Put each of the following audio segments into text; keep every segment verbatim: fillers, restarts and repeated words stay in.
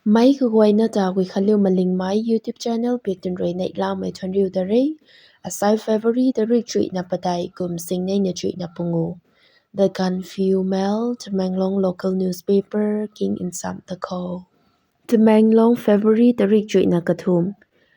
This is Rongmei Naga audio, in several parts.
Meic kaguayna ta Guikhanliu Malingmei YouTube channel biak tun rui neihlamei thuanriu ta re. Asai February tarik chuihna padeih kum singneina chuihna pungu. The Gaanphiu Mail, Tamenglong local newspaper king nsam ta khou. Tamenglong, February tarik chuihna kathumh.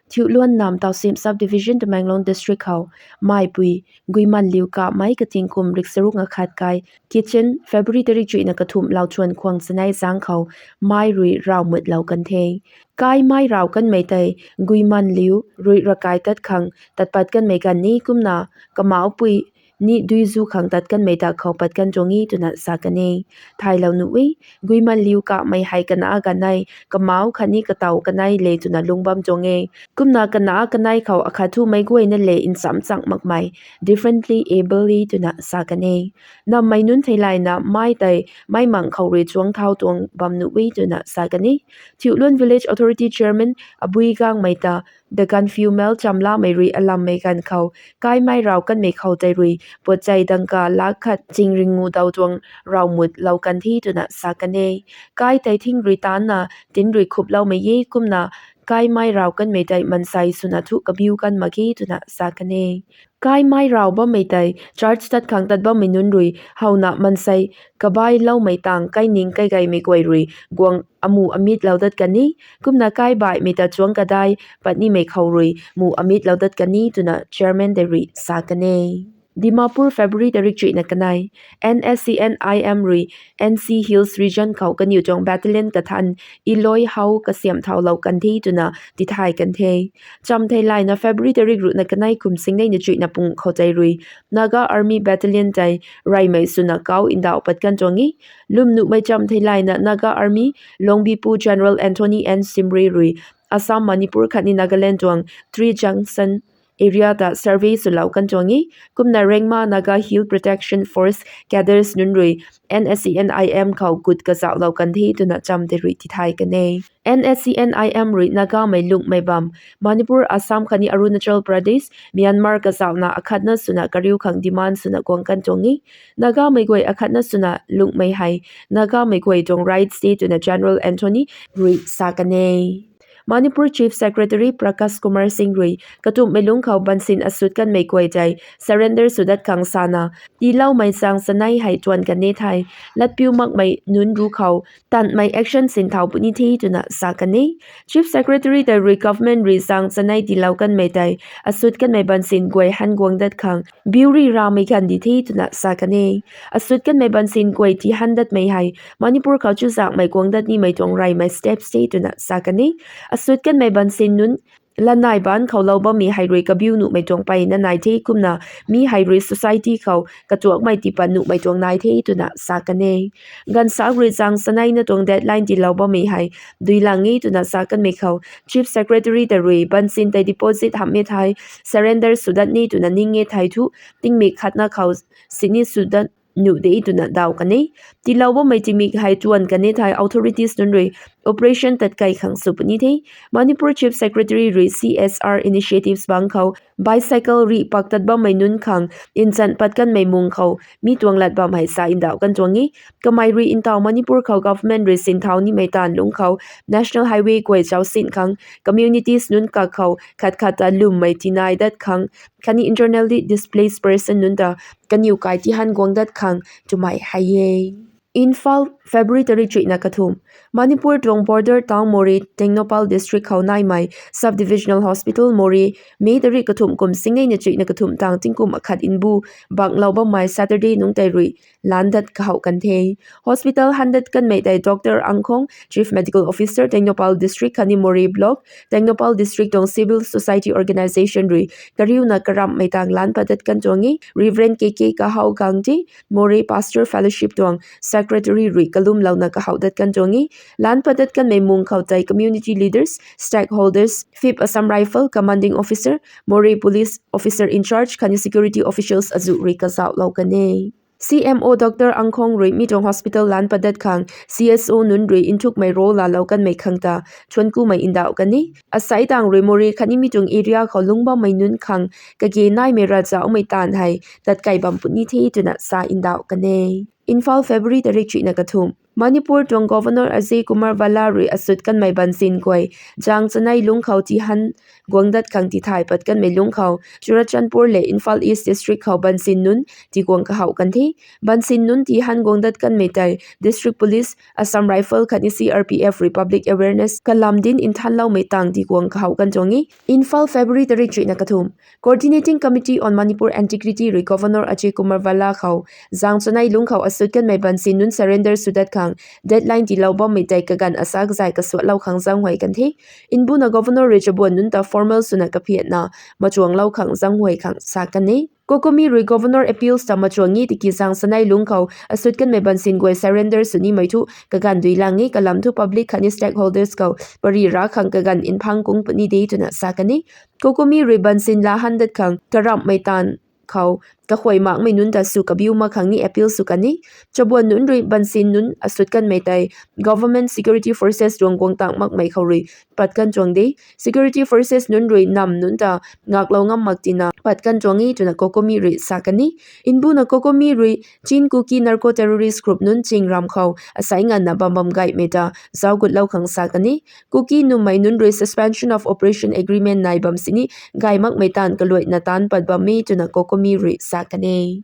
Thiuluan Nam Tousem Subdivision, Tamenglong District khou meipui guimanliu kamei kating kum riksaruk nga khat kai kitchen February tarik chuihna kathumh lauchuan khwang chanei zaeng khou mei rui raw mutlou kan the. Kai mei raw kanmei tei guimanliu rui rakai tat khang tat pat kanmei ganv ni kumna kamaupui ni duizu khang tat kanmei ta khou pat kan tuang e twna sa kan e. Thaylou nuh e, guimanliu kamei hei kana kanei, kamau khatni kataw kanei le twna lung bam tuang e. Kumna kana kanei khou akhat thumei guayna le nchamchang makmei, differently abled twna sa kan e. Nammei nunc theilayna mei tei mei mang khou rui chuang thau tuang bam nuh e twna sa kan e. Thiuluan Village Authority Chairman Abui Gangmei ta The Gaanphiu Mail chamlamei rui alammei ganv khou kai mei raw kanmei khou tei rui puatchei dangka lak khat ching ringngu daw tuang raw mutlou kan the twna sa kan e. Kai tei thing rui taanna tin rui khuploumei e kumna kai mei raw kanmei tei mansei swna thu kabiu kan mak ge twna sa kan e. Kai mei raw bammei tei church tat khang tat bammei nunc rui howna mansei kabailoumei tang kaining kaigeimei guay rui guang amu amitlou dat kan e. Kumna kai baihmei ta chuang kadai patnimei khou rui mu amitlou dat kan e twna chairman tei rui sa kan e. Dimapur, February tarik chuihna kanei. N S C N I M rui N C Hills Region khou kaniw tuang battalion kathan iloi how kasiam thaulou kan the twna tithay kan the. Cham theilayna February tarik ruhna kanei kum singneina chuihna pung khou tei rui Naga Army Battalion tei reymei swna kau ndauh pat kan tuang e. Lwm nuhmei cham theilayna Naga Army Longbipu General Anthony N Shimray rui Assam, Manipur khatni Nagaland tuang Tri Junction area ta survey swlou kan tuang e. Kumna Rengma Naga Hill Protection Force cadres nunc rui N S C N I M khou gut kazauhlou kan the twna cham tei rui tithay kan e. N S C N I M rui Nagamei lungmei bam Manipur, Assam khatni Arunachal Pradesh, Myanmar kazauhna akhatna swna kariu khang demand swna guang kan tuang e. Nagamei guay akhatna swna lungmei hei Nagamei guay tuang rights de twna General Anthony rui sa kan e. Manipur Chief Secretary Prakash Kumar Singh rui katumhmei lungc khou bansin asut kanmei guay tei surrender sw dat khang sana, tiiloumei chang chanei hei tuan kan e thei, latpiu makmei nunc ruc khou tanmei action sinthau puni the twna sa kan e. Chief Secretary tei rui government rui chang chanei tiilou kanmei tei asut kanmei bansin guay han guang dat khang biuri ramei kandih the twna sa kan e. Asut kanmei bansin guay tii han datmei hei Manipur khou chuzaenghmei guang dat nimei tuang reymei steps the twna sa kan e. Asut kanmei bansin nunc lanai ban khou lou bammei hei rui kabiu nuhmei tuang mpeyna nai the kumna mi hei rui society khou katuakmei tiipat nuhmei tuang nai the twna sa kan e. Ganvsaekc rui chang chaneina tuang deadline tiilou bammei hei duilang e twna sa kanmei khou Chief Secretary tei rui bansin tei deposit hamhmei thei surrender sw dat ni twna ning e thei thu tingmik khatna khou sini sw dat nuh de twna daw kan e. Tiilou bammei tingmik hei tuan kan e thei authorities nunc rui operation tatkei khang sw puni the. Manipur Chief Secretary rui C S R initiatives bangc khou bicycle rih pak tat bammei nunc khang nchan pat kanmei mung khou mi tuang lat bam hei sa ndauh kan tuang e. Kamei rui ntaw Manipur khou government rui sinthau nimei taanv lungc khou National Highway guay chau sin khang communities nunc kak khou khat khat ta lwmmei tinai dat khang khatni internally displaced person nunc ta kaniw kai tiihan guang dat khang twmei hei e. Imphal, February tarik chuihna kathumh. Manipur tuang border town Moreh, Tengnoupal District khou naimei Sub-Divisional Hospital Moreh, May tarik kathumh kum singneina chuihna kathumh tang tingkum akhat mbu banglou bammei Saturday nungc tei rui lan dat kahouh kan the. Hospital han dat kanmei tei Doctor Angkhong, Chief Medical Officer, Tengnoupal District khatni Moreh Block, Tengnoupal District tuang civil society organisation rui kariuna karamhmei tang lan pat dat kan tuang e. Reverend K K Kahau Gangte, Moreh Pastor Fellowship tuang secretary rui kalumlouna kahouh dat kan tuang e. Lan pat dat kanmei mung khou tei community leaders, stakeholders, Fifth Assam Rifle commanding officer, Moreh police officer in charge khatni security officials azuh rui kazauhlou kan e. C M O Doctor Angkhong rui mi tuang hospital lan pat dat khang C S O nunc rui nthukmei role laalou kanmei khang ta thuankumei ndauh kan e. Asai tang rui Moreh khatni mi tuang area khou lungc bammei nunc khang kage naimei ravzauhmei taanv hei tatkei bam puni the twna sa ndauh kan e. Imphal, February tarik chuihna kathumh. Manipur tuang Governor Ajay Kumar Bhalla rui asut kanmei bansin guay zang chanei lungc khou tihan guang dat khang tithay pat kanmei lungc khou Churachandpur lev Imphal East District khou bansin nunc tiguang kahouh kan the. Bansin nunc tihan guang dat kanmei tei District Police, Assam Rifle khatni C R P F rui public awareness kalam dinc nthanloumei tang tiguang kahouh kan tuang e. Imphal, February tarik chuihna kathumh. Coordinating Committee on Manipur Antiquity rui Governor Ajay Kumar Bhalla khou zang chanei lungc khou asut kanmei bansin nunc surrender sw dat khang deadline tiilou bammei tei kaganv asa kazay kasuatlou khang zaenghuay kan the. Mbuna Governor rui chabuan nunc ta formal swna kaphiatna machuanglou khang zaenghuay khang sa kan e. COCOMI rui Governor appeals ta machuang e tiki zang chanei lungc khou asut kanmei bansin guay surrender sw nimei thu kaganv dui lang e, kalam thu public khatni stakeholders khou pary ra khang kaganv mphang kung puni de twna sa kan e. COCOMI rui bansin laa han dat khang karamhmei taanv khou kakhuay makmei nunc ta sw kabiu mak khang ni appeal sw kan e. Chabuan nunc rui bansin nunc asut kanmei tei government security forces tuang guang tang makmei khou rui pat kan tuang de. Security forces nunc rui nam nunc ta ngaklou ngam mak tina pat kan tuang e twna COCOMI rui sa kan e. Mbuna COCOMI rui Chin Kuki narco terrorist group nunc ching ram khou asai nganvna bam bam gaymei ta zauc gutlou khang sa kan e. Kuki nummei nunc rui Suspension of Operation Agreement nai bam sini gay makmei taanv kaluaina taanc pat bam e twna COCOMI rui sa kan e.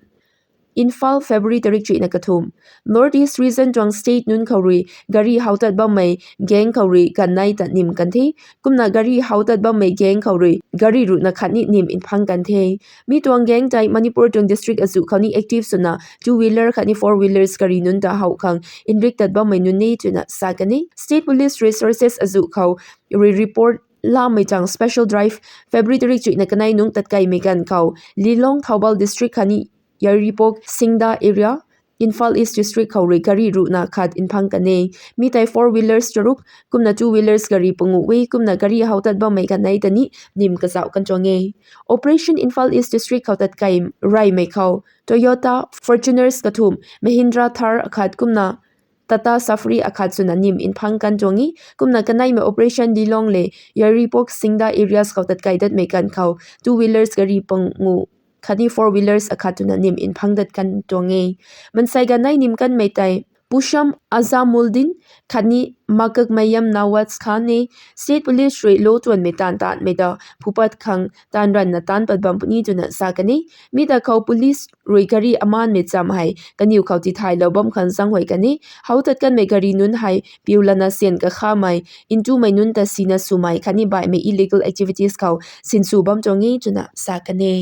Imphal, February tarik chuihna kathumh. North East region tuang state nunc khou rui gari hautat bammei gang khou rui ganv nei ta nim kan the. Kumna gari hautat bammei gang khou rui gari ruhna khatni nim mphang kan the. Mi tuang gang tei Manipur tuang district azuh khou ni active swna two wheeler khatni four wheelers gari nunc ta hauh khang nrik tat bammei nunc e twna sa kan e. State Police resources azuh khou rui report lamei tang special drive February tarik chuihna kanei nungc tatkeimei ganv khou Lilong, Thoubal district khatni Yairipok, Singda area, Imphal East district khou rui gari ruhna khat mphang kan e. Mi tei four wheelers charuk kumna two wheelers gari panguh e, kumna gari hautat bammei ganv nei ta ni nim kazauh kan tuang e. Operation Imphal East district khou tatkei reymei khou Toyota Fortuners kathumh, Mahindra Thar akhat kumna Tata Safari akhat swna nim mphang kan tuang e. Kumna kaneimei operation Lilong le Yairipok, Singda areas khou tatkei datmei ganv khou two wheelers gari panguh khatni four wheelers akhat twna nim mphang dat kan tuang e. Mansei ganv nei nim kanmei tei Pusham Azamuldin khatni Makakmayam Nawaz Khan e. State Police rui lou tuanmei taanv taanmei ta phupat khang taanv ranvna taanc pat bam puni twna sa kan e. Mi ta khou police rui gari amaanmei cham hei kaniw khou tithaylou bam khang zaenghuay kan e. Hautat kanmei gari nunc hei piu lana syan kakhamei, ntumei nunc ta sina swmei khatni baihmei illegal activities khou sinsw bam tuang e twna sa kan e.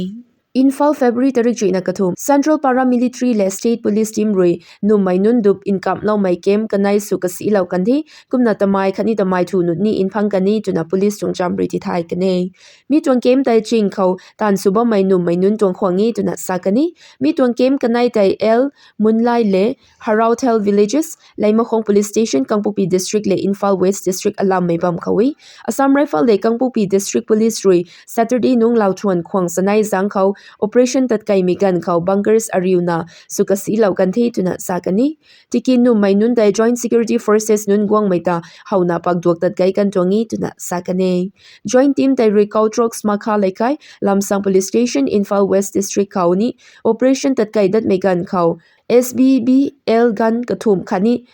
Imphal, February tarik chuihna kathumh. Central Paramilitary le State Police team rui nummei nunc dup nkamloumei camp kanei sw kasilou kan the. Kumna tamei khatni tamei thu nunc ni mphang kan e twna police tuang cham rui tithay kan e. Mi tuang camp tei ching khou taanv sw bammei nummei nunc tuang khwang e twna sa kan e. Mi tuang camp kanei tei L Munlai le Harauthel villages, Leimakhong Police Station, Kangpokpi District le Imphal West District alammei bam khou e. Assam Rifle le Kangpokpi District Police rui Saturday nungc lauthuan khwang chanei zaeng khou operation tatkeimei ganv khou bunkers ariuna sw kasilou kan the twna sa kan e. Tiki nummei nunc tei Joint Security Forces nunc guangmei ta howna pakduak tatgei kan tuang e twna sa kan e. Joint team tei rui Koutrok Smakha Leikai, Lamsang Police Station, Imphal West District khou ni operation tatkei datmei ganv khou S B B L gun kathumh khatni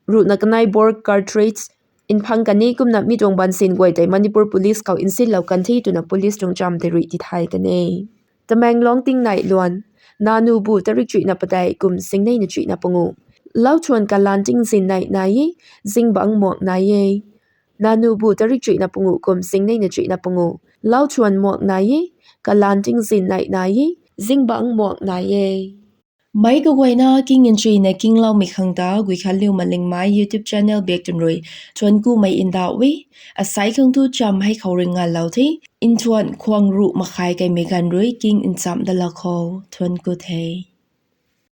ruhna kanei bore cartridge mphang kan e. Kumna mi tuang bansin guay tei Manipur Police khou nsinlou kan the twna police tuang cham tei rui tithay kan e. Tamenglong tingnai luan. Nanubu tarik chuihna padeih kum singneina chuihna panguh. Lauthuan kalan tingzin nei nai e, zingbangc muak nai e. Nanubu tarik chuihna panguh kum singneina chuihna panguh. Lauthuan muak nai e, kalan tingzin nei nai e, zingbangc muak nai e. Meic kaguayna king nchuina kingloumei khang ta Guikhanliu Malingmei YouTube channel bak twn rui thuanc kumei ndauh e. Asei khang thu cham hei khou rui ngalou the. Nthuan khwang ruh makhai kaimei ganv rui king nchamh dalou khou thuanc ku the.